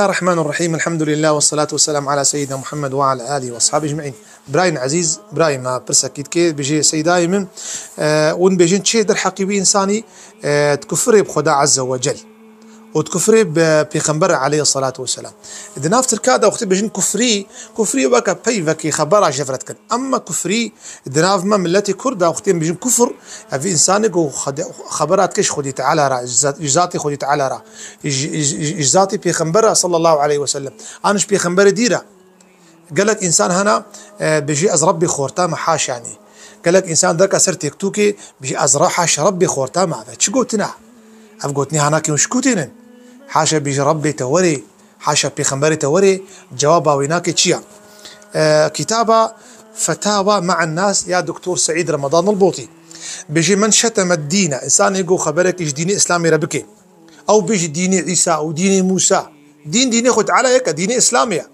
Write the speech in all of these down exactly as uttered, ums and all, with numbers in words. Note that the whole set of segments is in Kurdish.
الرحمن الرحيم، الحمد لله والصلاة والسلام على سيدنا محمد وعلى آله وأصحابه أجمعين. Birayên ezîz, birayê me pirsekî dike, bêjê, Seydayê min, e, hûn bêjin çi derheqî wî însanî, e, dikufirê bi Xweda Azze ve Cel û dikufirê bi Pêxember aleyhissalatu vesselam. Di nav Tirka de wextê bêjin kufrî, kufrî weke peyvekê xebera ji hev re dikin. Emma kufrî di nav me miletê Kurd de wextê bêjin kufr, ev însanê ku xede-, xebera dike ji Xwedê Teala re, ji zat-, ji zatê Xwedê Teala re, ji, ji, ji, ji zatê Pêxember re sallallahu aleyhi ve sellem. An ji pêxemberê dî re. Gelek însan hene, e, bêjî ez Rebbê xorta me, haşa nê. Gelek însan derke ser TikTokê bêjî ez re haşa Rebbê xorta me. Ev çi gotin e? Ev gotinê hene ke hûn ji ku tênin? Haşa bêjî Rebbê te werê, haşa pêxemberê te werê, cewaba wê nake çi ya? E, kitaba Fetawa Me'en Nas ya Doktor Seîd Remadan Nalbotî. Bêjî men şeteme dîne, însanê ku xeberekî ji dînê Îslamê re bike. Ew bêjî dînê Îsa û dînê Mûsa. Dîn, dînê Xwedê Teala yek e, dînê Îslamê ye.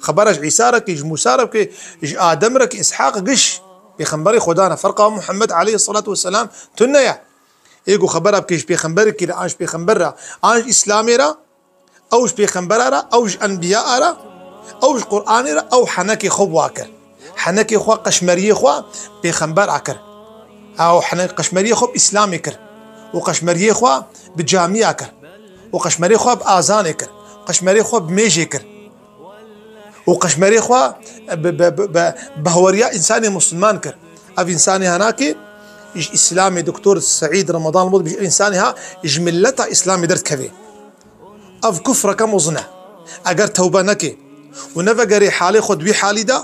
Xebera ji Îsa re kî, ji Mûsa re kî, ji Adem re kî, Îshaq giş pêxemberê Xweda ne. Ferqa Muhammed aleyhissalatu vesselam tune ye. Ê ku xebera bike ji pêxemberekî re, an ji pêxember re, an ji Îslamê re, ew ji pêxembera re, ew ji enbiya re, ew ji Qur'anê re, ew henekê xwe bi wa kir. Henekê xwe, qeşmeriyê xwe pêxembera kir. Ew hene-, qeşmeriyê xwe bi Îslamê kir. Û qeşmeriyê xwe bi camiya kir. Û qeşmerê xwe bi azanê kir. Qeşmerê xwe bi mêjê kir. Û qeşmerê xwe bi, bi, bi, bi, bi hawariya însanê Musliman kir. Ev însanê henakê ji Îslamê Doktor Seîd Remadan Nalbotî bêjî, ev însanê ha ji mileta Îslamê derdikeve. Ev kufreke mezin e. Eger tewbe neke û nevegerê halê xwe di wî halî de,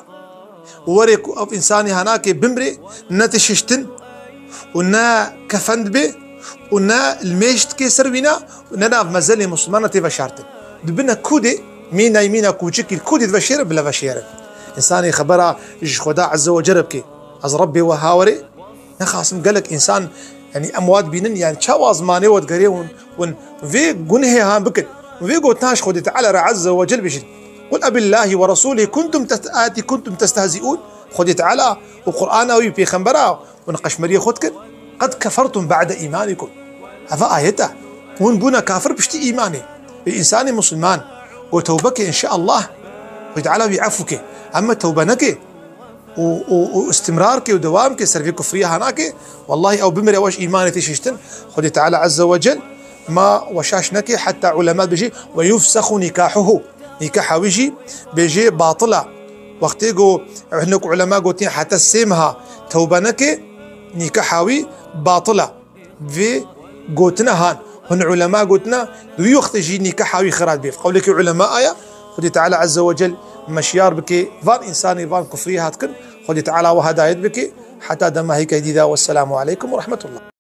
û were ku ev însanê henakê bimrê, ne tişiştin û ne kefen dibe û ne li mêj dike ser wîna û ne nav mezelê Muslimana tê veşartin. Di bine kûdê, mînay mîna kûçikî li kûdê diveşêre, bile veşêre. Însanê xebera ji Xweda Azze ve Celle bike. Ez Rebbê we ha werê, nexasim gelek însan, yanî em wa dibînin, yanî çawa zimanê we digerê hûn, hûn vê gunhê han bikin. Hûn vê gotina ji Xwedê Teala re Azze ve Cel bêjin. Qul ebillahi ve rasulî kuntum test-, ati kuntum testehzi'ûn. Xwedê Teala û Qur'ana wî pêxembera hûn qeşmeriyê xwe dikin. Qed kefertum ba'de îmanikum. Eva ayet e. Hûn bûne kafir piştî îmanê. Vê însanê Musliman ku tewbe ke, înşeallah, Xwedê Teala wî efû ke. Emme tewbe neke, û, û, û istimrar ke û dewam ke ser vê kufriya hanake, wellahî ew bimire weş îmanê tê şiştin. Xwedê Teala Azze ve Cel ma weşaş neke heta ulema bêjî ve yufsexu nikahuhu. Nîkaha wî jî bêjê batila. Wextê ku hinek ulema gotiye heta sê meha tewbe neke, nîkaha wî batila. Vê gotina han, hin ulema gotina, di wî wextê jî nîkaha wî xira dibe. Qewlekî ulema aya, Xwedê Teala Azze ve Cel meşiyar bike, van însanê, van kufriyê hat kin, Xwedê Teala we hedayet bike, heta dema hêkê dîda, wesselamu aleykum ve rahmetullah.